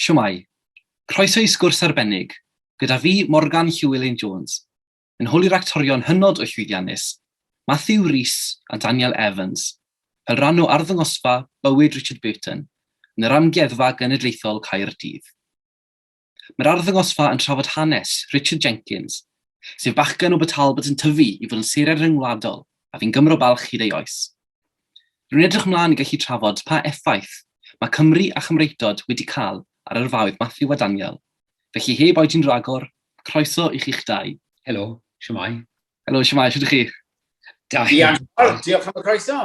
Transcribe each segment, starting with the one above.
Shwmae? Croeso i sgwrs arbennig, gyda fi, Morgan Llywelyn Jones, yn holi'r actorion hynod o llwyddiannus, Matthew Rhys a Daniel Evans, fel rhan o arddangosfa Bywyd Richard Burton yn yr Amgueddfa Genedlaethol Caerdydd. Mae'r arddangosfa yn trafod hanes Richard Jenkins, sef bachgen o Bort Talbot yn tyfu i fod yn seren rhyngwladol a fu'n Gymro balch hyd ei oes. Rwy'n edrych ymlaen i gallu trafod pa effaith mae Cymru a Chymreictod wedi cael ar yrfaoedd Matthew a Daniel, felly heb oedi'n rhagor, croeso i chi'ch dau. Helo, shwmae? Helo, shwmae, shwt ydych chi? Da iawn. Diolch am y croeso.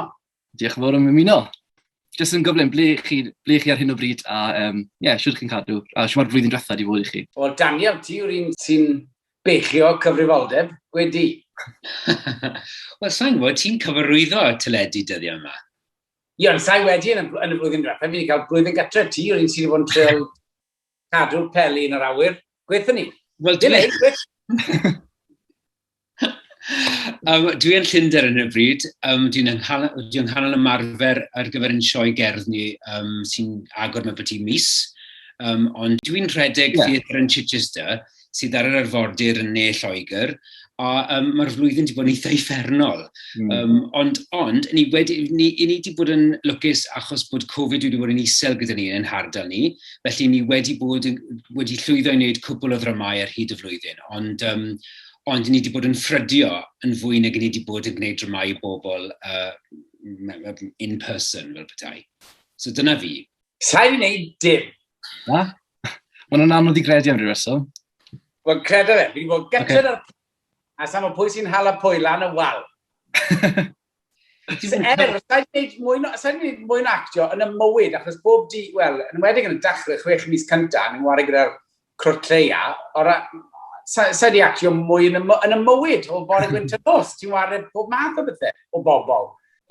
Diolch yn fawr am ymuno. Jyst yn gyflym, ble chi, ble chi ar hyn o bryd a um, yeah, shwt chi'n cadw? A shwt mae'r flwyddyn diwetha di fod i chi? Wel, Daniel, ti yw'r un sy'n beichio cyfrifoldeb, gwedi. Wel, sa'n gwybod, ti'n cyfarwyddo teledu dyddiau yma. Ie, ond sa'i wedi yn y, yn y flwyddyn diwetha, fi wedi cael blwyddyn gatre. Ti yw'r un sydd wedi bod yn treol cadw'r peli yn yr awyr. Gweithio ni. Wel, dwi'n... Dwi yn Llundain ar hyn o bryd. Dwi'n yng dwi yng nghanol ymarfer ar gyfer ein sioe gerdd ni sy'n agor mewn byti mis. Ond dwi'n rhedeg yeah. theatr yn Chichester, sydd ar yr arfordir yn ne Lloegr, a mae'r flwyddyn wedi bod yn eitha uffernol. Ond, ond ni wedi, ni, ni wedi bod yn lwcus achos bod Covid wedi bod yn isel gyda ni yn hardal ni, felly ni wedi bod yn, wedi llwyddo i wneud cwpl o ddramâu ar hyd y flwyddyn, ond um, ond ni wedi bod yn ffrydio yn fwy nag ni wedi bod yn gwneud dramâu i bobl in person, fel petai. So dyna fi. Sa i wedi gwneud dim. Na? Mae hwnna'n anodd i gredu am ryw reswm. Wel, credo fe. Fi wedi bod gytre okay. ar... A sa mo pwy sy'n hala pwy lan y wal. Er, sa i'n gwneud mwy, sa i'n gwneud mwy na actio yn y mywyd, achos bob di, wel, yn enwedig yn y dechrau 6 mis cyntaf, ni'n wario gyda'r crwt lleia, ora, sa, sa di actio mwy yn y, yn y mywyd, o bore gwynt y nos, ti'n wario pob math o bethau, o bobl.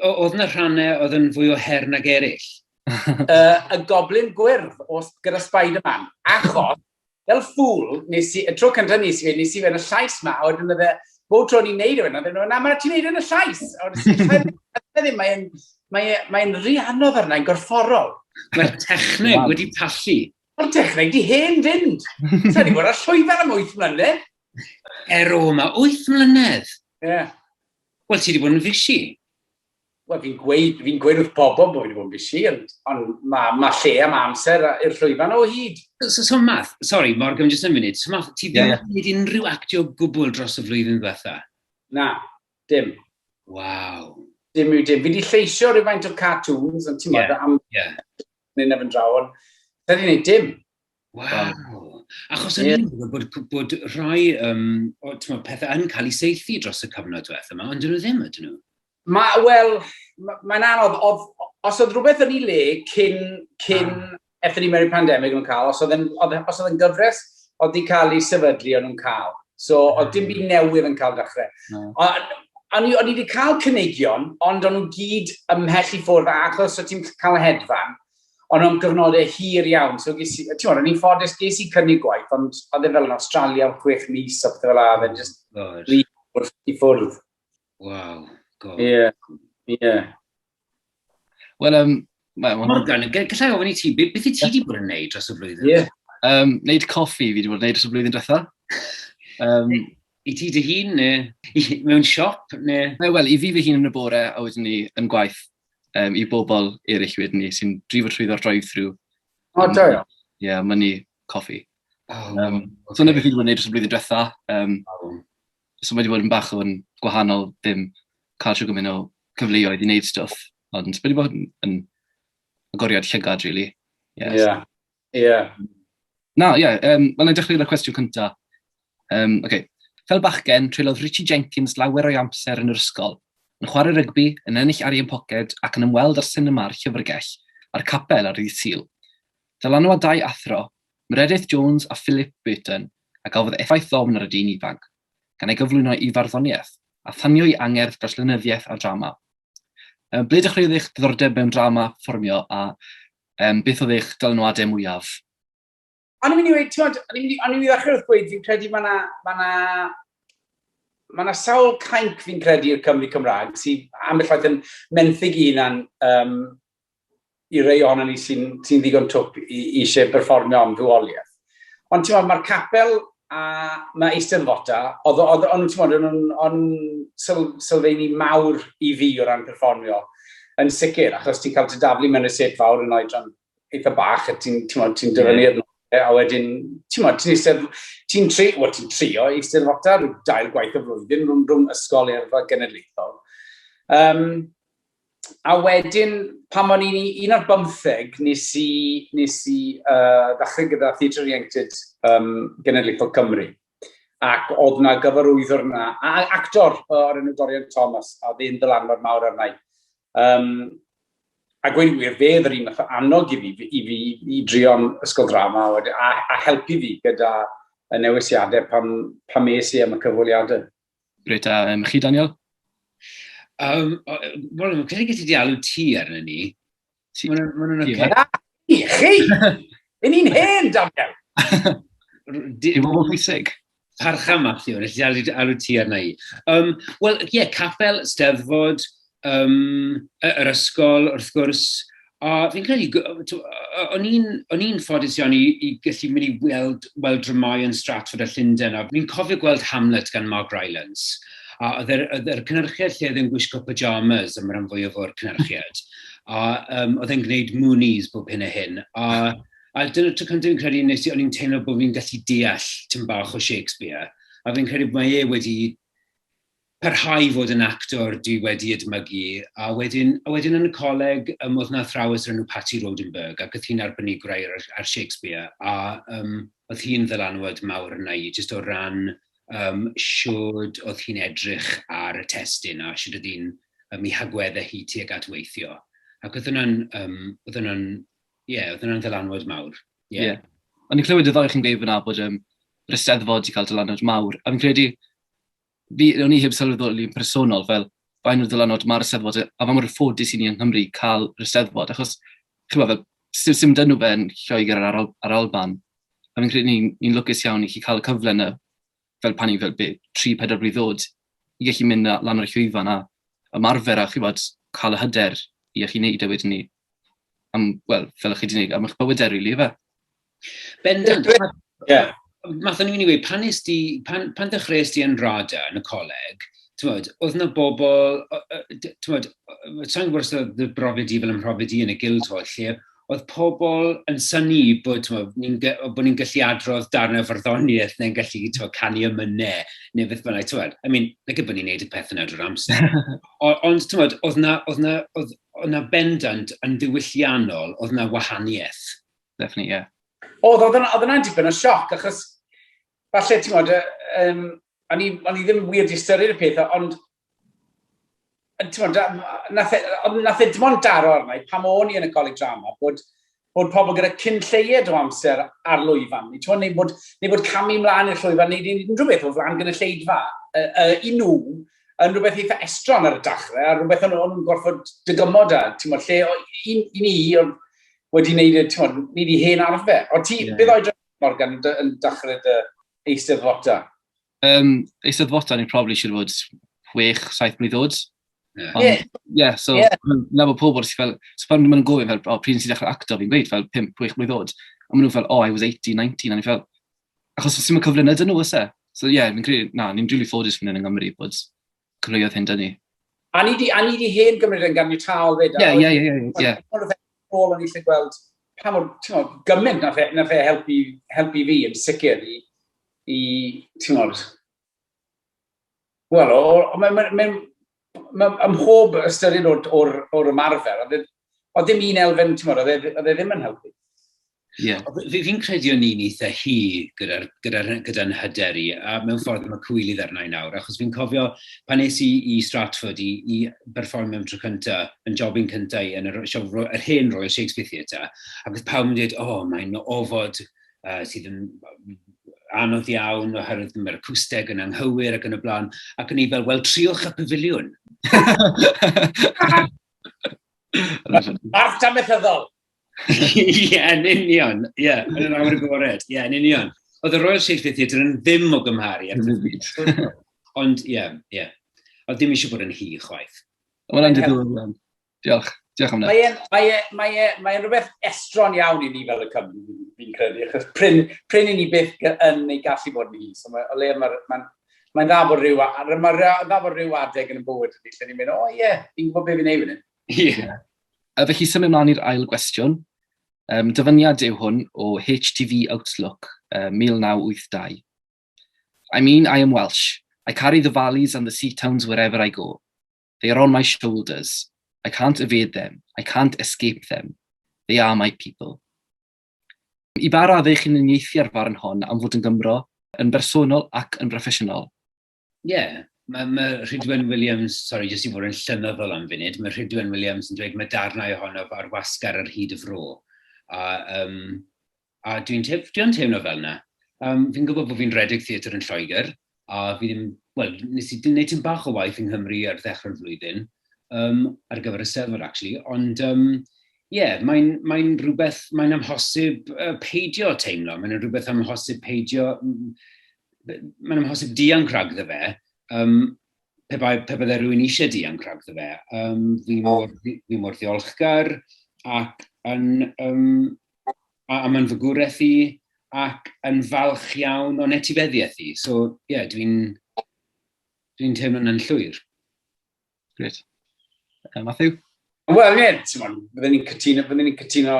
Oedd yna rhannau oedd yn fwy o her nag eraill? Y goblin gwyrdd o, gyda Spider-Man, achos fel ffŵl, nes i, y tro cyntaf nes i fe, nes i fe yn y llais ma, a wedyn oedd e, bob tro ni'n neud e, wedyn oedd e, na, mae'n ti'n neud e yn y llais. A wedyn, ddim, mae'n mae, mae rhy anodd arna, yn gorfforol. Mae'r techneg wedi pallu. Mae'r techneg di hen fynd. Sa'n ni bod ar llwyfan am 8 mlynedd. Ero, mae 8 mlynedd? Ie. Yeah. Wel, ti wedi bod yn fishy. Wel, fi'n gweud, fi gweud wrth bobl bod fi wedi bod yn busy, ond, ond mae ma lle a mae amser i'r llwyfan o hyd. So, so Math, sorry, Morgan, just a minute. So Math, ti ddim yeah, yeah. gwneud unrhyw actio gwbl dros y flwyddyn ddiwetha? Na, dim. Waw. Dim yw dim. Fi wedi lleisio rhywfaint o cartoons, ond ti'n yeah, am yeah. neu nef yn draw, ond fi wedi gwneud dim. Waw. Achos o'n i'n meddwl bod, bod rhai um, o, pethau yn cael eu saethu dros y cyfnod diwetha yma, ond dyn nhw ddim, ydyn nhw? Ma, wel, mae'n anodd. Oedd, os oedd rhywbeth yn ei le cyn, cyn ah. aethon ni mewn i'r pandemig nhw'n cael, os oedd yn, os oedd yn gyfres oedd wedi cael ei sefydlu o'n nhw'n cael. So, oedd dim byd newydd yn cael dechrau. No. O'n i wedi cael cynigion, ond o'n nhw gyd ymhell i ffwrdd, achos o ti'n cael y hedfan, ond o'n gyfnodau hir iawn. So, ges i, ti'n o'n i'n ffodus, ges i cynnig gwaith, ond oedd e fel yn Australia am 6 mis o pethau fel 'na, oedd e'n just i ffwrdd. Waw, god. Ie, ie. Wel, Morgan, gallai ofyn i ti, beth wyt ti wedi bod yn neud dros y flwyddyn? Ie. Yeah. Neud coffi fi wedi bod yn neud dros y flwyddyn diwetha. I ti dy hun, neu mewn siop, neu? Wel, i fi fy hun yn y bore, a wedyn ni yn gwaith i bobl eraill wedyn ni sy'n drifo trwyddo'r drive-through. O, da iawn. Ie, yeah, mynnu coffi. Oh, okay. So, yna beth fi wedi bod yn neud dros y flwyddyn diwetha. Oh. So mae wedi bod yn bach o'n gwahanol ddim cael trwy gymaint o cyfleoedd i wneud stwff. Ond mae wedi bod yn, yn agoriad llygad, really. Yes. Yeah. Yeah. Na, ie, yeah, wel, na i dechrau gyda'r cwestiwn cynta. Okay. Fel bachgen, treuliodd Richie Jenkins lawer o'i amser yn yr ysgol, yn chwarae rygbi, yn ennill arian poced ac yn ymweld â'r sinema a'r llyfrgell a'r capel ar ddydd Sul. Dylanwad dau athro, Meredith Jones a Philip Burton, a gafodd effaith ddofn ar y dyn ifanc, gan ei gyflwyno i farddoniaeth, a thanio'i angerdd dros lenyddiaeth a drama. Ble dechreuodd eich diddordeb mewn drama perfformio a um, beth oedd eich dylanwadau mwyaf? O'n i'n mynd i weud, ti'n o'n i'n mynd i, o'n i'n mynd i ddechrau wrth gweud, fi'n credu mae yna ma na, ma na sawl cainc fi'n credu i'r Cymru Cymraeg sydd ambell waith yn menthyg i hunan um, i rei ohono ni sy'n sy ddigon twp i, i eisiau perfformio am fywoliaeth. Ond ti'n mae'r capel a mae Eisteddfota, oedd, oedd, ond ti'n bod, o'n, on syl, sylfeini mawr i fi o ran perfformio, yn sicr, achos ti'n cael dy daflu mewn y set fawr yn oedran eitha bach, a ti'n ti ti dyfynnu yeah. a wedyn, ti'n bod, ti'n eistedd, ti'n tri, wel, ti'n trio Eisteddfota rhyw dair gwaith y flwyddyn rhwng, rhwng ysgol i'r genedlaethol. Um, a wedyn, pan o'n i'n un ar bymtheg, nes i, nes i uh, ddechrau gyda Theatr Ieuenctid um, Genedlaethol Cymru. Ac oedd na gyfarwyddwr na, a actor o'r enw Dorian Thomas, a oedd e'n ddylanwad mawr arna i. Um, a gweud gwir, fe oedd yr un nath annog i fi, i fi i drio am ysgol drama a, a, a helpu fi gyda y newisiadau pam, pam es i am y cyfweliadau. Reit, a um, chi, Daniel? Um, Wel, mae'n credu gyda di alw ti arno ni. Mae'n nhw'n oce. Na, i chi! Yn ni'n hen, Daniel! Dim bobl pwysig. Parcha, Matthew, nes i alw, alw ti arna i. Um, Wel, ie, yeah, capel, steddfod, um, yr ysgol, wrth gwrs, a fi'n credu, o'n i'n ffodus iawn i, i gallu mynd i weld, weld dramau yn Stratford a Llundain, a fi'n cofio gweld Hamlet gan Mark Rylance, a oedd yr, oedd yr cynhyrchiad lle oedd e'n gwisgo pyjamas am rhan fwyaf o'r cynhyrchiad, a um, oedd e'n gwneud Moonies bob hyn a hyn, a, a dyna'r tro cyntaf fi'n credu nes i, o'n i'n teimlo bod fi'n gallu deall tym bach o Shakespeare, a fi'n credu mae e wedi parhau i fod yn actor dwi wedi edmygu, a wedyn, a wedyn yn y coleg, um, oedd 'na athrawes o'r enw Patty Rodenberg, ac oedd hi'n arbenigwraig ar, ar Shakespeare, a um, oedd hi'n ddylanwad mawr arna i, jyst o ran um, siwd oedd hi'n edrych ar y testun a siwd oedd hi'n um, ei hagweddau hi tuag at weithio. Ac oedd hwnna'n, um, oedd hwnna'n, ie, yeah, oedd hwnna'n ddylanwad mawr. Ie. Yeah. O'n i'n clywed y ddau chi'n gweud fyna bod um, yr Eisteddfod wedi cael dylanwad mawr, a fi'n credu fi, o'n i heb sylweddoli yn personol fel faint o ddylanwad mae'r Eisteddfod, a fa mor ffodus i ni yng Nghymru cael yr Eisteddfod, achos ch'mo' fel sim, sim dyn nhw fe yn Lloegr a'r, Al a'r Alban. A fi'n credu ni'n ni lwcus iawn i chi cael y cyfle yna, fel pan i fel be, 3-4 blwydd oed, i gallu mynd lan ar y llwyfan a ymarfer a ch'bod, cael y hyder i allu neud e wedyn ni. Am, wel, fel ych chi wedi gwneud, am eich bywydau, rili, ife? Bendant. Yeah. Math o'n i'n mynd i weud, pan, di, pan, pan ddechreuais di yn RADA yn y coleg, t'mod, oedd 'na bobl, t'mod, sa'n gwybod os oedd dy brofiad di fel ym mhrofiad i yn y Guildhall, lle oedd pobl yn synnu bod, t'mod, ni'n bod ni'n gallu adrodd darnau o farddoniaeth neu'n gallu t'mod, canu emynau neu beth bynnag, t'mod. I mean, nag bod ni'n neud y peth yna drwy'r amser. Ond, t'mod, oedd na, oedd na, oedd, oedd na bendant yn ddiwylliannol, oedd na wahaniaeth. Definitely, yeah. Oedd, oedd oedd yna'n dipyn o sioc, achos falle, ti'n modd, um, o'n i, o'n i ddim wir di ystyried y peth, ond ti'n modd, nath, e, nath e dim ond daro arna i pam o'n i yn y coleg drama, bod, bod pobl gyda cyn lleied o amser ar lwyfan, neu, ti'n neu, bod, neu bod camu mlaen i'r llwyfan, neu unrhyw beth o flaen gynulleidfa, uh, uh, i nhw, yn rhywbeth eitha estron ar y dechrau, a rhywbeth o'n nhw'n gorfod dygymod â, ti'n modd, lle i, i ni, wedi wneud, e, ti'n modd, ni wedi hen arfer. Ond ti, yeah. beth oedran Morgan, yn dechrau dy eisteddfota? Um, eisteddfota, ni'n probably siŵr fod 6, 7 mlynedd oed. Yeah. Ond, yeah. yeah, so, yeah. na bod pobl sy'n fel, so pan maen nhw'n gofyn fel, oh, pryd nes i ddechrau acto, fi'n gweud fel 5, 6 mlynedd oed. A maen nhw'n fel, oh, I was 18, 19, a ni'n fel, achos sy'n cyfle na dyn nhw, oes e? So ie, yeah, fi'n credu, na, ni'n really ffodus fan hyn yng Nghymru bod cyfleoedd hyn dyn ni. A ni di, a ni di hen gymryd yn ganiataol fyd. Ie, ie, ie, ie. Ôl o'n i eisiau gweld pa mor, ti'n modd, gymaint nath e, nath e helpu, helpu fi yn sicr i, i ti'n modd, wel, mae'n ma, ma, ma, ym mhob ystyried o'r, or, or ymarfer, oedd e, oedd ddim un elfen, ti'n modd, oedd e, oedd e ddim yn helpu. Yeah. Fi'n fi credu o'n i'n eitha hi gyda'r gyda, gyda hyder i, a mewn ffordd mae cywilydd arna i nawr, achos fi'n cofio pan es i i Stratford i, i berfformio am tro cynta, yn jobyn cynta i yn yr, yr hen Royal Shakespeare Theatre, ac oedd pawb yn dweud, o, oh, mae'n ofod sydd yn anodd iawn oherwydd mae'r acwsteg yn anghywir ac yn y blaen, ac o'n i fel, wel, triwch y pafiliwn. Barth amaethyddol! Ie, yn union. Ie, yn yr awyr agored. Ie, yn union. Oedd y Royal Shakespeare Theatre yn ddim o gymharu. Ond, ie, ie. Oedd ddim eisiau bod yn hi chwaith. Mae'n diddorol iawn. Diolch. Diolch am Mae e'n mae e, mae e, mae e'n rhywbeth estron iawn i ni fel y Cymru, fi'n credu, achos prin, prin i ni byth yn ei gallu bod ni. So mae, o leia mae'r mae, mae'n dda bod rhyw, mae'n dda bod rhyw adeg yn y bywyd ydy, lle ni'n mynd, o ie, fi'n gwybod beth fi'n neud fan hyn. Ie. A felly symud mlaen i'r ail gwestiwn. Dyfyniad yw hwn o HTV Outlook, 1982. I mean, I am Welsh. I carry the valleys and the sea towns wherever I go. They are on my shoulders. I can't evade them. I can't escape them. They are my people. I ba raddau chi'n uniaethu â'r farn hon am fod yn Gymro, yn bersonol ac yn broffesiynol? Ie, yeah, mae, mae Rhydwen Williams, sorry, jyst i fod yn llenyddol am funud, mae Rhydwen Williams yn dweud mae darnau ohonof ar wasgar ar hyd y fro. A, um, a dwi'n te dwi teimlo fel yna. Fi'n gwybod bod fi'n rhedeg theatr yn Lloegr, a fi ddim, wel, nes i wneud tipyn bach o waith yng Nghymru ar ddechrau'r flwyddyn, um, ar gyfer y Steddfod, actually, ond um, yeah, mae'n mae rhywbeth, mae'n amhosib peidio teimlo, mae'n rhywbeth amhosib peidio, mae'n amhosib dianc rhagddo fe, um, pe, bai, pe byddai rhywun eisiau dianc rhagddo fe. Um, fi, mor, fi, fi mor ddiolchgar ac yn, um, a, a mae'n fagwraeth i ac yn falch iawn o'n etifeddiaeth i. So, ie, yeah, dwi'n dwi teimlo yna'n llwyr. Great. Matthew? Wel, ie, yeah, byddwn ni'n cytuno, byddwn ni'n cytuno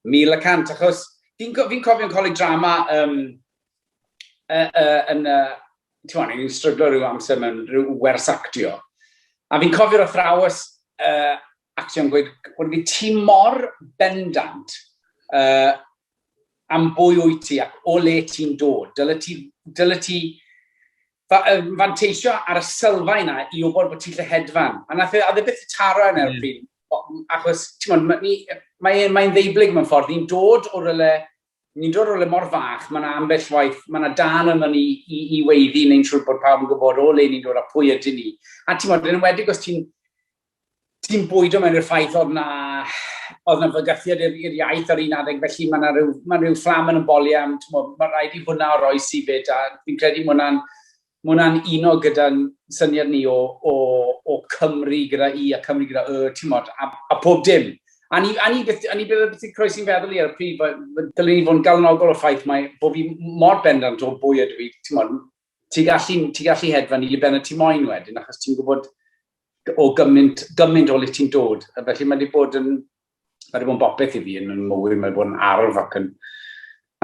1,100, achos fi'n fi cofio'n coleg drama um, yn, ti'n ni'n stryglo rhyw amser mewn rhyw wers actio. A fi'n cofio'r athrawes actio'n gweud, bod fi ti mor bendant am bwy wyt ti ac o le ti'n dod. Dyle ti, dyle ti fa, fanteisio ar y sylfaen na i wybod bod ti'n lle hedfan. A nath e, a dde byth taro yn mm. pryd, achos, ti'n mae'n mae, mae ddeublyg mewn ffordd. Ni'n dod o rywle ni'n dod o rywle mor fach, mae yna ambell waith, mae yna dan yma ni i, i weiddi neu'n siŵr bod pawb yn gwybod o le ni'n dod a pwy ydyn ni. A ti'n modd, yn enwedig os ti'n ti'n bwydo mewn i'r ffaith oedd na, oedd na fygythiad i'r iaith ar un adeg, felly mae yna rhyw, mae rhyw fflam yn y boliau am, ti'n mae rhaid i hwnna oroesi fyd, a fi'n credu mae hwnna'n ma hwnna'n uno gyda'n syniad ni o, o, o Cymru gyda i a Cymru gyda y, ti'n modd, a, a pob dim. A ni, a ni byth, a ni byth, byth yn croesi'n feddwl i ar y pryd, dylen ni fod yn galonogol o'r ffaith mae bod fi mor bendant o bwy ydw i, ti'n modd, ti'n gallu, ti gallu hedfan i le bynnag ti moyn wedyn, achos ti'n gwybod o gymaint, gymaint o le ti'n dod. A felly mae wedi bod yn, mae wedi bod yn bopeth i fi yn yn mywyd, mae wedi bod yn arf ac yn,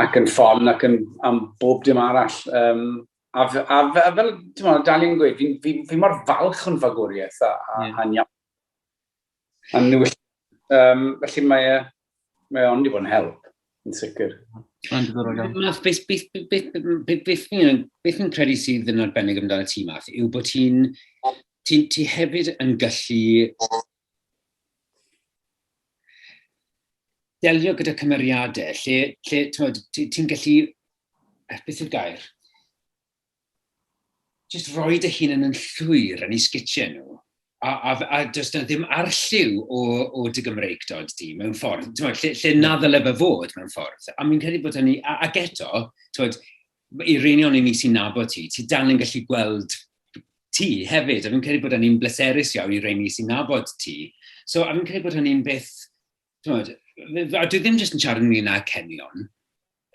ac yn ffon ac yn am bob dim arall. Um, a, a, a, fel, ti'n meddwl, dal i'n gweud, fi'n fi, fi mor falch o'n fagwriaeth a, a, yeah. a'n iawn. A'n niwylliant. Um, felly mae, e, mae ond i fod yn help, yn sicr. Mae'n diddorol iawn. Math, beth, beth, beth, beth, beth, fi'n, beth fi'n credu sydd yn arbennig amdano ti, Math, yw bod ti'n ti, ti hefyd yn gallu delio gyda cymeriadau lle, lle ti'n ti, ti gallu, beth yw'r gair? Jyst rhoi dy hunan yn llwyr yn eu sgitiau nhw. A, a, a does na ddim arlliw o, o dy Gymreictod di mewn ffordd. T'mod, lle, lle na ddyle fe fod mewn ffordd. A mi'n credu bod hynny, a, ac eto, t'mod, i reinion i ni sy'n nabod ti, ti dal yn gallu gweld ti hefyd, a fi'n credu bod hynny'n bleserus iawn i reini sy'n nabod ti. So, a fi'n credu bod hynny'n beth, t'mod, a dwi ddim jyst yn siarad ynglyn â cenion,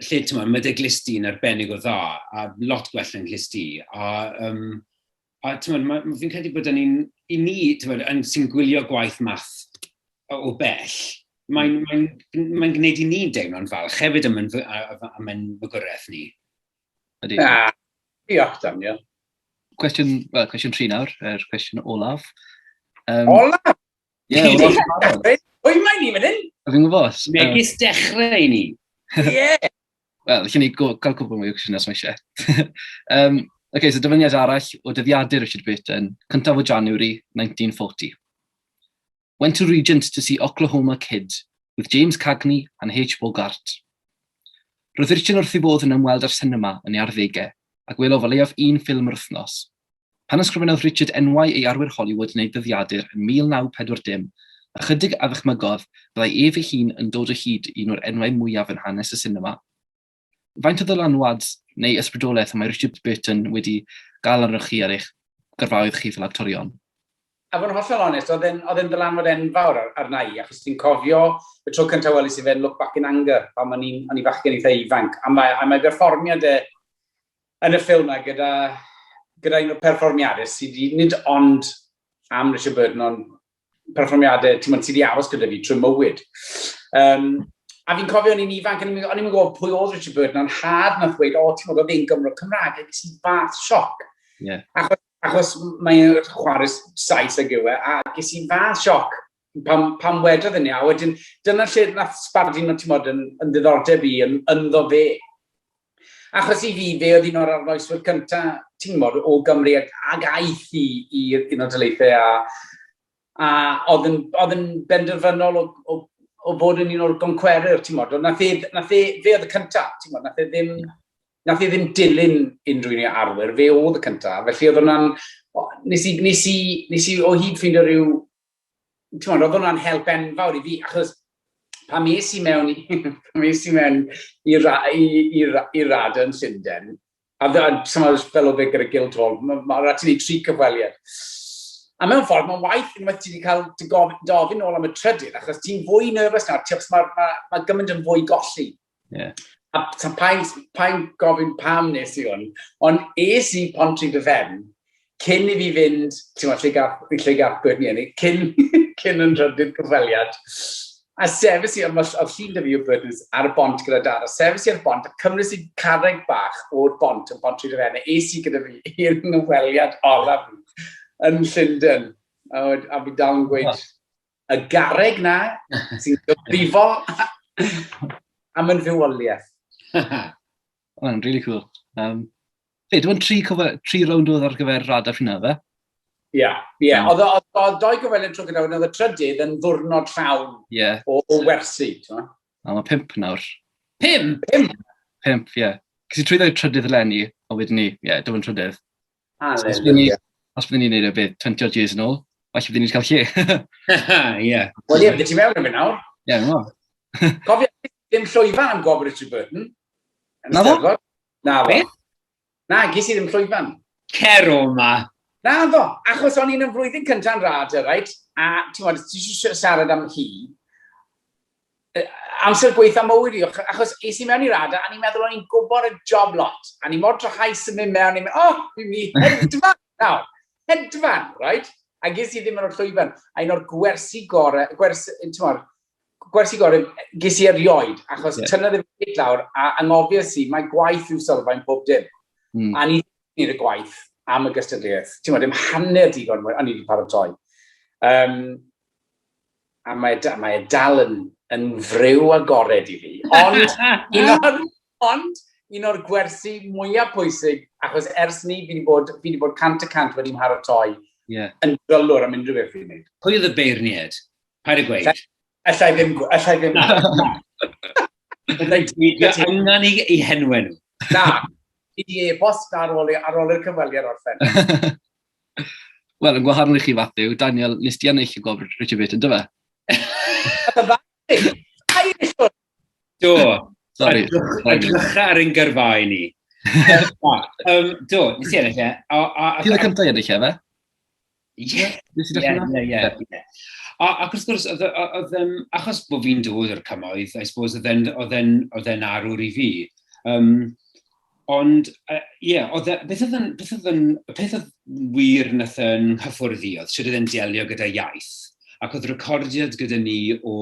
lle, t'mod, mae dy glust di'n arbennig o dda, a lot gwell yn glust di, a, um, a t'mod, ma, fi'n credu bod hynny'n, i ni, t'mod, yn, sy'n gwylio gwaith math o bell, mae'n mae, mae gwneud i ni deimlo'n falch hefyd am ein, am ein fagwraeth ni. Ydy. Na, diolch Daniel. Cwestiwn, well, cwestiwn tri nawr, yr cwestiwn olaf. Um, olaf? Ie, olaf. Pwy mae ni fan hyn? Fi'n gwybod. Megis dechrau i ni. Ie. Wel, lle ni cael cwbl mwy o cwestiynau os mae eisiau. um, okay, so dyfyniad arall o dyddiadur Richard Burton, cyntaf o January 1940. Went to Regent to see Oklahoma Kid with James Cagney and H. Bogart. Roedd Richard wrth ei fodd yn ymweld â'r sinema yn ei arddegau a gwelodd o leiaf un ffilm yr wythnos. Pan ysgrifennodd Richard enwau ei arwyr Hollywood yn ei ddyddiadur yn 1940, ychydig a ddychmygodd byddai ef ei hun yn dod o hyd i un o'r enwau mwyaf yn hanes y sinema. Faint o ddylanwad neu ysbrydoliaeth y mae Richard Burton wedi gael arnoch chi ar eich gyrfaoedd chi fel actorion? a fod yn hollol onest, oedd e'n oedd e'n ddylanwad enfawr arna i, achos ti'n cofio y tro cyntaf welis i fe'n Look Back in Anger, pan o'n i'n o'n i fachgen eitha ifanc, a mae berfformiad e yn y ffilm na gyda un o'r perfformiadau sydd wedi, nid ond am Richard Burton, ond perfformiadau, ti'n sydd wedi aros gyda fi trwy mywyd. A fi'n cofio o'n i'n ifanc, o'n i'n gwybod pwy oedd Richard Burton, ond nhad nath ddweud, "O, ti'n gwybod, oedd e'n Gymro Cymraeg," a ges i fath sioc. Achos mae'n chwarae Sais ag yw e, a ges i fath sioc pam wedodd hynny, a wedyn dyna lle nath sbarduno, ti'n bod, yn ddiddordeb i yn, ynddo fe. Achos i fi, fe oedd un o'r arloeswyr cynta, ti'n gwybod, o Gymru ag aeth i'r Unol Daleithiau a oedd yn benderfynol o fod yn un o'r goncwerwyr, ti'n gwybod. Nath e, fe oedd y cynta, ti'n gwybod, nath e ddim dilyn unrhyw un o'r arwyr, fe oedd y cynta. Felly oedd hwnna'n, nes i o hyd ffeindio rhyw, ti'n gwybod, oedd hwnna'n help enfawr i fi, achos pam es i mewn i RADA yn Llundain, a fel oedd e gyda Guildhall, ma raid ti wneud tri cyfweliad. A mewn ffordd, mae'n waith unwaith ti wedi cael dy gofyn nôl am y trydydd, achos ti'n fwy nervous nawr, achos ma gymaint yn fwy golli. A pa'n gofyn pam nes i hwn, ond es i Pontrhydyfen cyn i fi fynd, ti'n gwybod, lle gath Burton ei eni, cyn yn trydydd cyfweliad. A sefys i, oedd llun 'da fi o Burton ar y bont gyda dad, a sefys i ar y bont, a cymrys i carreg bach o'r bont yn Pontrhydyfen, a es i gyda fi i'r nghyfweliad olaf fi yn Llundain. A fi dal yn gweud, y garreg na sy'n gyfrifol am yn fywoliaeth. Mae'n really cool. Fe, dwi'n tri rownd oedd ar gyfer RADA pryd 'na, fe? Ie. Oedd doi gyfweliad tro gyda, oedd y trydydd yn ddwrnod llawn o wersi. Ti'n gwbod? A mae pump nawr. Pump? Pump? Pump, ie. Ces i trwyddo i'r trydydd eleni, a wedyn ni, ie, dwi'n trydydd. Hallelujah. Os byddwn ni'n neud e beth 20 odd years yn ôl, falle byddwn ni'n cael lle. Ie. Wel ie, bydde ti mewn yn mynd nawr. Ie, yeah, Cofio, ddim llwyfan am gwobr Richard Burton. Yn Na fo? Steddfod. Na fo. Beth? Na, ges i ddim llwyfan. Cer o ma. Na ddo, achos o'n i'n y flwyddyn cynta'n RADA, right? A ti'n gwybod, ti eisiau siarad am hi. Amser gweitha mywyd i, achos es i mewn i RADA a ni'n meddwl o'n i'n gwybod y job lot. A ni mor trahaus yn mynd mewn, ni'n mynd, "Oh, fi'n mynd i hedfan nawr, hedfan," right? A ges i ddim yn o'r llwyfan. A un o'r gwersi gorau, gwersi, ti'n gwybod, gwersi gorau ges i erioed, achos tynnodd e fi lawr a angofies i, mae gwaith yw sylfaen pob dim. A ni wneud y gwaith am y gystadleuaeth. Ti'n gwybod, dim hanner digon o'n i wedi paratoi. A mae e dal yn friw agored i fi. Ond un o'r gwersi mwyaf pwysig, achos ers ni, fi wedi bod 100% wedi mharatoi yn drylwyr am unrhyw beth fi'n gwneud. Pwy oedd y beirniad? Paid â gweud. Allai ddim, allai ddim. Dwi angen i henwe nhw. Na, i di e-bost ar ôl i'r cyfweliad orffen. Wel, yn gwahanol i chi, Matthew, Daniel, nes di ennill y gwobr Richard Burton, dy fe? Do. Sorry. Edrycha ar ein gyrfau ni. Do, nes i ennill e. Ti oedd y cyntaf i ennill e, fe? Ie. Nes i dechrau Ie. Ac wrth gwrs, oedd, achos bod fi'n dod o'r cymoedd, I suppose, oedd e'n arwr i fi. Ond, ie, yeah, oedd e, beth oedd yn, beth oedd yn, y peth oedd wir nath yn nghyffwrdd i oedd sut oedd e'n delio gyda iaith. Ac oedd recordiad gyda ni o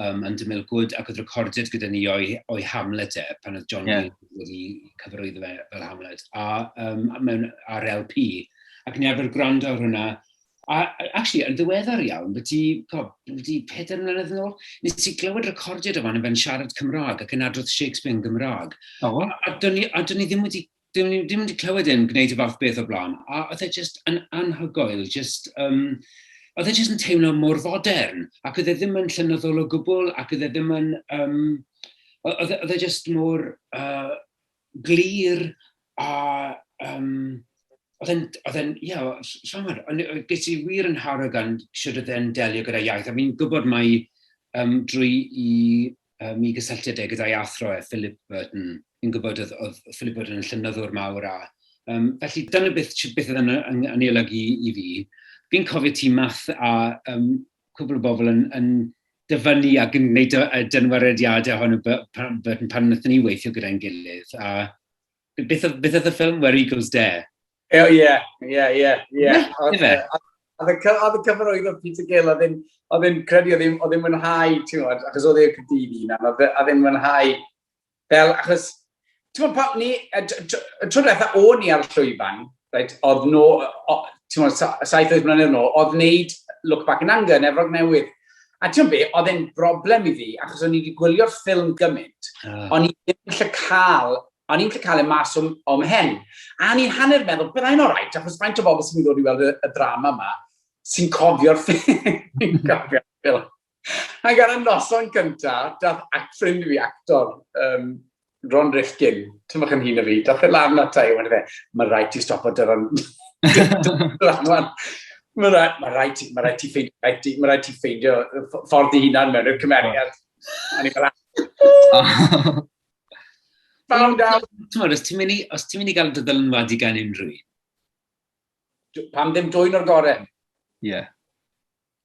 Under Milk Wood, ac oedd recordiad gyda ni o'i Hamlet e, pan oedd John wedi cyfarwyddo fe fel Hamlet, a mewn ar LP. Ac ni arfer gwrando ar hwnna. A actually, yn ddiweddar iawn, byti 4 mlynedd yn ôl, nes i glywed recordiad o fan fe'n siarad Cymraeg ac yn adrodd Shakespeare yn Gymraeg. Oh. A dyn ni ddim wedi clywed e'n gwneud y fath beth o blaen. A oedd e just yn anhygoel, just, oedd e just yn teimlo mor fodern. Ac oedd e ddim yn llenyddol o gwbl, ac oedd e ddim yn... Oedd e just mor glir a oedd e'n, ie, llawer, ond ges i wir yn nharo gan sut oedd e'n delio gyda iaith. A fi'n gwybod mai drwy i gysylltiad e gyda'i athro e, Philip Burton, fi'n gwybod oedd Philip Burton yn llenyddwr mawr a felly dyna beth oedd yn ei olygu i fi. Fi'n cofio ti Math a um, cwbl o bobl yn, yn dyfynnu ac yn gwneud dynwarediadau ohono Burton pan wnaethon ni weithio gyda'n gilydd. A beth oedd, beth oedd y ffilm Where Eagles Dare? Ie, ie, ie, ie. Oedd y cyfarwyddo Peter Gill, oedd e'n credu, oedd e'n mwynhau, ti'n gwybod, achos oedd e'n Caerdydd un, oedd e'n mwynhau, fel, achos, ti'n gwybod, pa, ni, y tro diwetha o'n i ar y llwyfan, right, oedd no, ti'n gwybod, 7-8 mlynedd nôl, oedd wneud Look Back in Anger yn Efrog Newydd. A ti'n gwybod be, oedd e'n broblem i fi, achos o'n i wedi gwylio'r ffilm gymaint, o'n i ddim yn gallu cael O'n i'n gallu cael e mas o'm, o'm mhen. A o'n i'n hanner meddwl, byddai'n alright, achos faint o bobl sy'n mynd i ddod i weld y, y drama yma sy'n cofio'r ffilm. cofio'r ffilm. Ac ar y noson cyntaf, dath ac ffrind fi, actor, um, Ron Rifkin, ti'n bach yn hyn o fi, dath e lan ata i, wedi fe, mae rhaid ti stopo dy ran drama. Mae rhaid, mae rhaid ti, mae rhaid ti ffeindio, rhaid ti, mae rhaid ti ffeindio ffordd dy hunan mewn i'r cymeriad. A ni fel, Found out. Ti'n os ti'n mynd i, os ti'n mynd i gael dy ddylanwadu gan unrhyw un? Pam ddim dwyn o'r gorau? Ie. Yeah.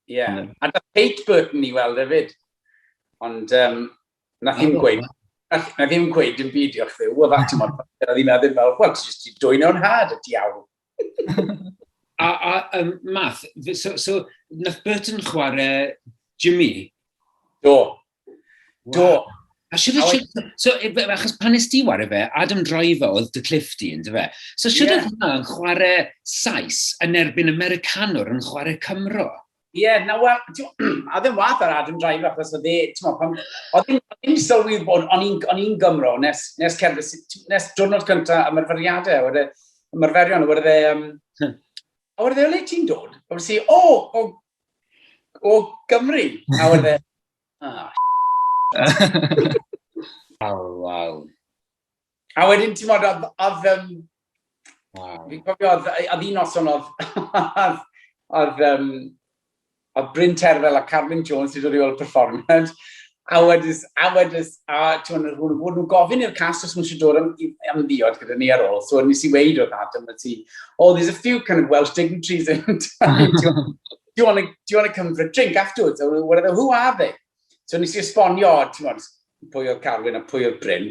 Ie. Yeah. A da Kate Burton i weld hefyd. Ond um, nath hi'n gweud, nath, nath hi'n gweud dim byd diolch ddiw, oedd ti'n modd, oedd hi'n meddwl fel, wel, ti'n just dwyn o'n had, y diawl. a, a um, Math, so, so, nath Burton chwarae Jimmy? Do. Do. A siwr, siwr, so, achos pan nes ti ware fe, Adam Driver oedd dy cliff di, ynddo fe? So siwr yeah. oedd hwnna yn chwarae Sais yn erbyn Americanwr yn chwarae Cymro? Ie, yeah, na wel, a ddim wath ar Adam Driver, achos oedd e, ti'n pan, oedd ddim sylwi bod o'n i'n Gymro nes, nes cerdded, nes diwrnod cyntaf ymarferiadau, wedi, ymarferion, wedi e, um, a wedi e, o le ti'n dod? A wedi si, o, o, o Gymru. A wedi e, ah, Waw, waw. A wedyn, ti'n modd, oedd, oedd, um, wow. Fi'n cofio, oedd, oedd un noson oedd, oedd, oedd, um, oedd Bryn Terfel a Carwyn Jones wedi dod i weld perfformiad. A wedys, a wedys, a ti'n modd, nhw'n nhw gofyn i'r cast os nhw eisiau dod am, am ddiod gyda ni ar ôl. So nes i weid wrth Adam, a ti, oh, there's a few kind of Welsh dignitaries in town. Do you want to, do you want to come for a drink afterwards? Or whatever, who are they? So nes i esbonio, ti'n modd, pwy oedd Carwyn a pwy oedd Bryn.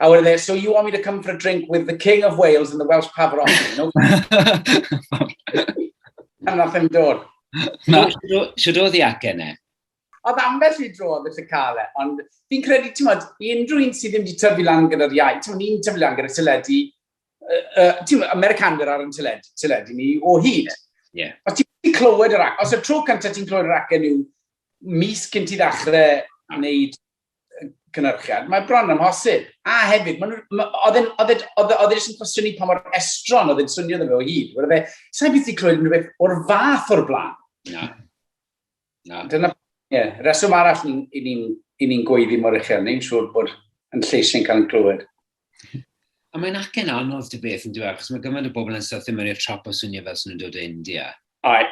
A wedyn e, so you want me to come for a drink with the King of Wales and the Welsh Pavarotti, no? A nath e'n dod. Na. Siwr oedd i acen e? Oedd ambell i dro oedd eisiau cael e, ond fi'n credu, ti'n modd, i unrhyw un sydd ddim wedi tyfu lan gyda'r iaith, ti'n modd, ni'n tyfu lan gyda'r teledu, uh, uh, ti'n modd, Americanwyr ar yn teledu, teledu ni o hyd. Yeah. Os ti'n clywed yr ac, os y tro cyntaf ti'n clywed yr acen yw mis cyn ti ddechrau wneud cynhyrchiad, mae bron amhosib. A hefyd, oedd e'n, oedd e, oedd e, oedd e jyst yn cwestiynu pa mor estron oedd e'n swnio iddo fe o hyd. Oedd e, sa'n beth i clywed unrhyw beth o'r fath o'r blaen. Na. Na. Dyna, ie, yeah, reswm arall i ni'n i ni'n gweiddi mor uchel, ni'n siŵr bod yn lleisiau'n cael yn clywed. A mae'n acen anodd dy beth yn dweud, achos mae gymaint o bobl yn syrthio mewn i'r trap o swnio fel sy'n nhw'n dod o India. Ai,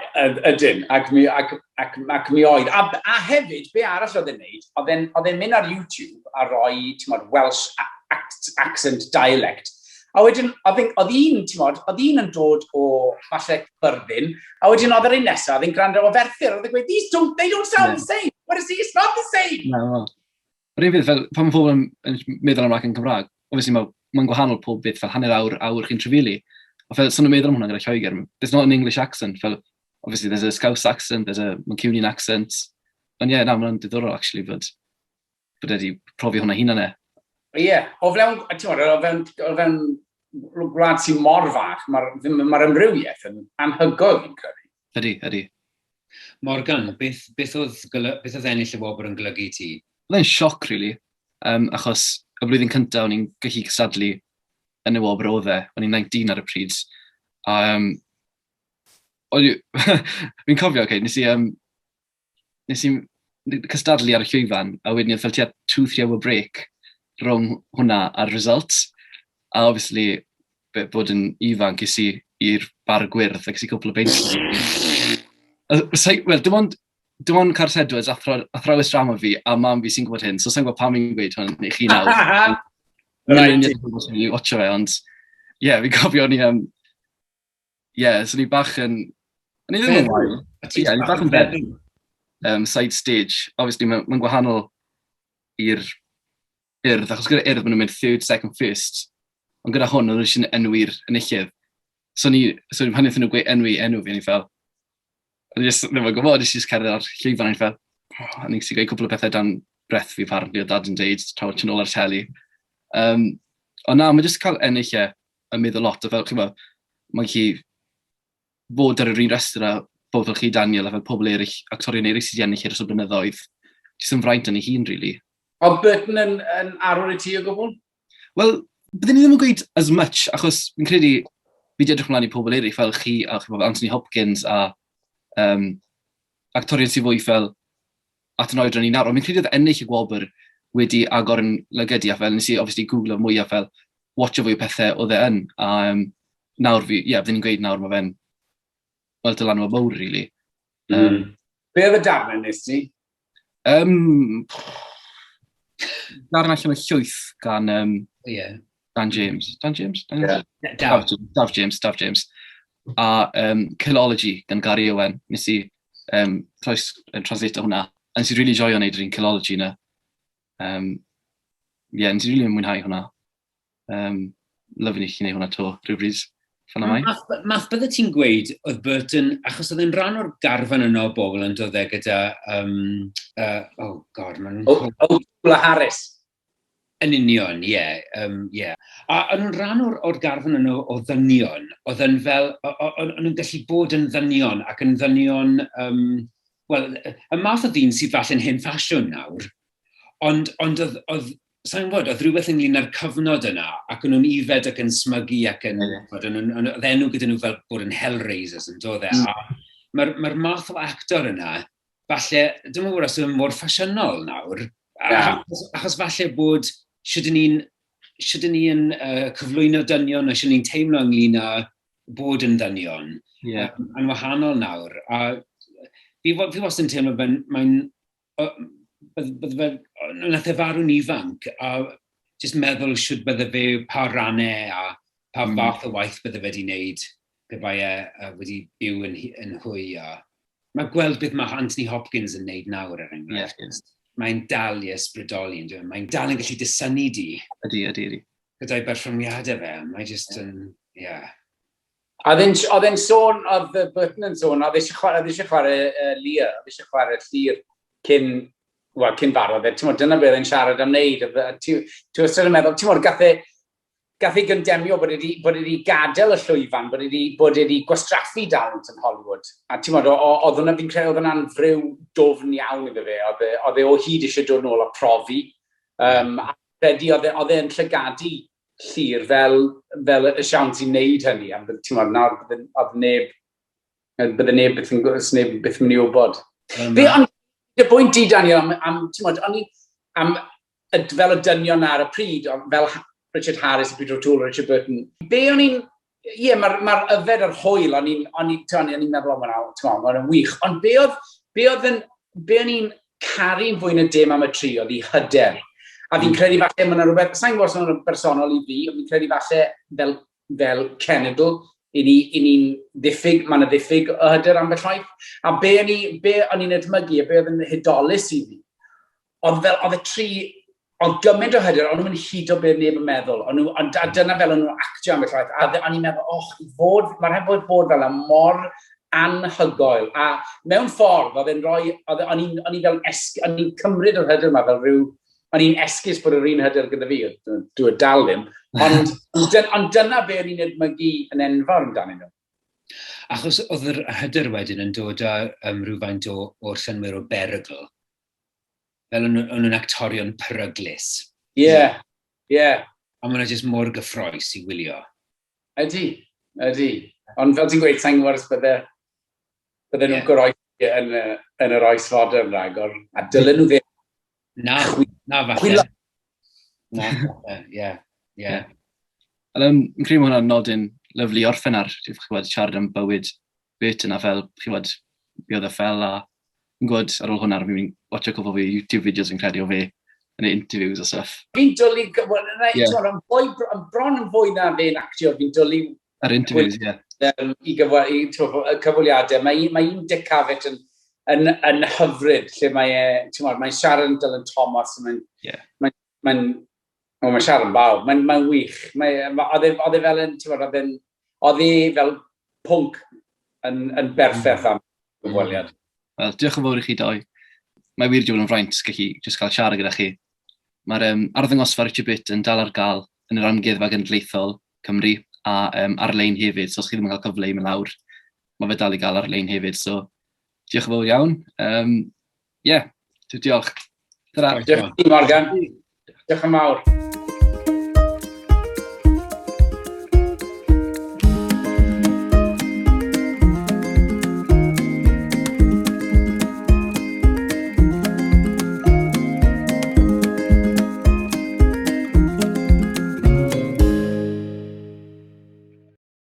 ydyn, ac mi, ac, ac, ac mi oedd. A, a hefyd, be arall oedd e'n neud, oedd e'n oedd e'n mynd ar YouTube a roi, ti'n modd, Welsh accent dialect. A wedyn, oedd oedd un, ti'n modd, oedd un yn dod o, falle, Byrddin, a wedyn oedd yr un nesaf, oedd e'n gwrando o Ferthyr, oedd e'n gweud, these don't, they don't sound yeah. the same. What is it? It's not the same. No, no. Yr un peth, fel, pan mae pobl yn, yn meddwl am racen Cymraeg, obviously mae'n ma gwahanol pob beth, fel hanner awr, awr chi'n trafili. A fel, sy'n nhw'n meddwl am hwnna gyda Lloegr, there's not an English accent, fel, obviously there's a Scouse accent, there's a Mancunian accent. Ond ie, yeah, na, mae'n diddorol, actually, bod, bod wedi profi hwnna hunan e. Ie, yeah, o fewn, ti'n gwybod, o fewn, o fewn gwlad sy'n mor fach, mae'r ma amrywiaeth yn anhygoel, fi'n credu. Ydy, ydy. Morgan, beth, beth, oedd, beth oedd ennill y wobr yn golygu i ti? Oedd e'n sioc, really, um, achos y blwyddyn cyntaf o'n i'n gallu cystadlu yn y wobr oedd e, o'n i'n 19 ar y pryd. A, um, fi'n cofio, okay, nes i, um, nes i cystadlu ar y llwyfan, a wedyn oedd fel tua 2-3 hour break rhwng hwnna a'r results. A obviously, bod yn ifanc, es i i'r bar gwyrdd, ac es i cwpl o beints. Wel, dim ond, dim ond Carys Edwards, athro, athrawes drama fi, a mam fi sy'n gwybod hyn, so sa'n gwybod pam fi'n gweud hwn i chi nawr. Mae'n union yn i watcho fe, ond ie, yeah, fi'n cofio o'n i, um, ie, yeah, so ni bach yn, O'n i ddim yn wael. Ie, o'n i bach yn feddw. Side stage. Obviously, mae'n ma gwahanol i'r Urdd, achos gyda Urdd maen nhw'n mynd third, second, first. Ond gyda hwn, oedd eisiau enwi'r enillydd. So ni, so pan wnaethon nhw gweud enwi enw fi, o'n i fel, o'n i just ddim yn gwybod, nes i just cerdded ar llwyfan, o'n i fel, oh, o'n i'n gweud cwpl o bethau dan breath fi apparently, oedd dad yn deud, tra o'n ôl ar teli. Ond na, mae jyst cael ennill e yn meddwl lot, a fel, chi'n gwybod, mae'n gallu fod ar yr un rhestr â pobl fel chi, Daniel, a fel pobl eraill, actorion eraill sydd wedi ennill ers o blynyddoedd. Jyst yn fraint yn ei hun, really. Oedd Burton yn, yn arwr i ti o gwbl? Wel, byddwn ni ddim yn gweud as much, achos fi'n credu fi wedi edrych mlaen i pobl eraill fel chi a chi, Anthony Hopkins a actorion sydd fwy fel at yn oedran ni nawr. Ond fi'n credu oedd ennill y gwobr wedi agor yn lygad i a fel nes i obviously googlo mwy a fel watcho fwy o pethau oedd e yn. A nawr fi, ie, yeah, byddwn ni'n gweud nawr mae fe'n wel, dylanwad mawr, really. Be oedd y darnau nes ti? Darn allan o Llwyth gan Dan James. Dan James? Dan James? Yeah. Daf. Daf James, Daf James. A Killology gan Gary Owen. Nes i translate hwnna. A nes i really joio wneud yr un Killology na. Yeah, nes i really mwynhau hwnna. Lyfli i chi wneud hwnna to, rhywbryd. Fan yma. Math, bydde ti'n gweud oedd Burton, achos oedd e'n rhan o'r garfan yno o bobl yn dod e gyda, oh God, ma'n... O'Toole a Harris. Yn union, ie. Yeah, yeah. A o'n nhw'n rhan o'r garfan yno o ddynion, oedd yn fel, o'n nhw'n gallu bod yn ddynion ac yn ddynion, wel, y math o ddyn sydd falle'n hen ffasiwn nawr, ond oedd, sa'n gwybod, oedd rhywbeth ynglyn â'r cyfnod yna, ac o'n nhw'n ifed ac yn smygu ac yn, oedd enw gyda nhw fel bod yn hellraisers yn dod e. A mae'r math o actor yna, falle, dwi'm yn gwybod os yw'n mor ffasiynol nawr, achos falle bod, shwd ydyn ni'n cyflwyno dynion, a shwd ni'n teimlo ynglyn â bod yn ddynion, yn wahanol nawr. A fi wastad yn teimlo mae'n nath e farw'n ifanc, a jyst meddwl shwd bydde fe, pa rannau a pa fath o waith bydde fe wedi wneud pe bai e wedi byw yn hwy. A mae gweld beth mae Anthony Hopkins yn wneud nawr, er enghraifft. Mae'n dal i ysbrydoli, yn dweud. Mae'n dal yn gallu dysynnu di. Ydy, ydy, ydy. Gyda'i berfformiadau fe, mae jyst yn, ie. Oedd e'n sôn, oedd Burton yn sôn, oedd eisiau chwarae, oedd eisiau chwarae Lear, oedd eisiau chwarae Llyr cyn, wel, cyn farw. Ti'n modd, dyna beth oedd e'n siarad am wneud. Ti wastad yn meddwl, ti'n modd, gath ei gondemio bod wedi gadael y llwyfan, bod wedi gwastraffu dalent yn Hollywood. A ti'n modd, oedd hwnna, fi'n credu, oedd hwnna'n friw dwfn iawn iddo fe. Oedd e o hyd eisiau dod nôl a profi. A credu oedd e'n llygadu Llyr fel y siawns i wneud hynny. A ti'n modd, nawr oedd neb, bydde neb byth yn, neb byth yn mynd i wybod. Be, ond, y bwynt di, Daniel, am ti'n modd, o'n i, am, fel y dynion ar y pryd, fel Richard Harris, Peter O'Toole, Richard Burton. Be o'n i'n, ie, mae'r ma yfed a'r hwyl, o'n i'n, o'n i'n, o'n i'n meddwl, o, mae'n mae'n wych. Ond be o'n i'n caru'n fwy na dim am y tri, oedd i hyder. A fi'n credu falle, mae'n rhywbeth, sa'n gwybod os mae'n bersonol i fi, ond fi'n credu falle fel cenedl, i ni'n ddiffyg, mae yna ddiffyg o hyder ambell waith. A be o'n i'n edmygu, a be oedd yn hudolus i fi, oedd fel, oedd y tri, oedd gymaint o hyder, ond nhw'n hudo beth neb yn meddwl, ond nhw, ond, a dyna fel o'n nhw'n actio ambell waith, a o'n i'n meddwl, och, i fod, mae'n rhaid bod fel yna mor anhygoel, a mewn ffordd, oedd e'n rhoi, oedd, o'n i'n, o'n i fel o'n i'n cymryd yr hyder yma fel rhyw, o'n i'n esgus bod yr un hyder gyda fi, dwi dal ddim, ond dyna be o'n i'n edmygu yn enfawr amdanyn nhw. Achos oedd yr hyder wedyn yn dod â rhywfaint o'r synnwyr o berygl. Fel o'n nhw'n actorion peryglus. Ie, ie. A maen nhw jyst mor gyffrous i wylio. Ydy, ydy. Ond fel ti'n gweud, sa'n gwybod os bydde nhw'n goroesi yn yr oes fodern ragor. A dylen nhw ddim. Na, na falle. Na, falle, ie, ie. Ond fi'n credu mae hwnna'n nodyn lyfli orffen ar, chi'n gwybod, siarad am bywyd Burton a fel, chi'n gwybod, be oedd e fel, a fi'n gwybod ar ôl hwnna, fi'n watcho cwpl o YouTube videos fi'n credu o fe yn ei interviews a stuff. Fi'n dwlu, wel, na, ti'n gwbod, yn bron yn fwy na fe'n actio, fi'n dwlu Ar interviews, ie. Yeah. Um, i gyfwe, i, y cyfweliadau. Mae, mae un Dick Cavett yn, yn, yn hyfryd, lle mae e, ti'n mae'n siarad yn Dylan Thomas, mae'n yeah. mae'n mae'n oh, mae'n siarad yn bawb, mae'n mae wych. Mae, oedd e, oedd e fel yn, ti'n oedd e'n, oedd e fel pwnc yn, yn berffaith am gyfweliad. Wel, diolch yn fawr i chi doi. Mae wir wedi bod yn fraint gallu jyst cael siarad gyda chi. Mae'r um, arddangosfa Richard Bitt yn dal ar gael yn yr Amgueddfa Genedlaethol Cymru a um, ar-lein hefyd, so os chi ddim yn cael cyfle i mynd lawr, mae fe dal i gael ar-lein hefyd, so diolch yn fawr iawn. Um, yeah, diolch. Ta-ra. Diolch i Morgan. Diolch yn fawr.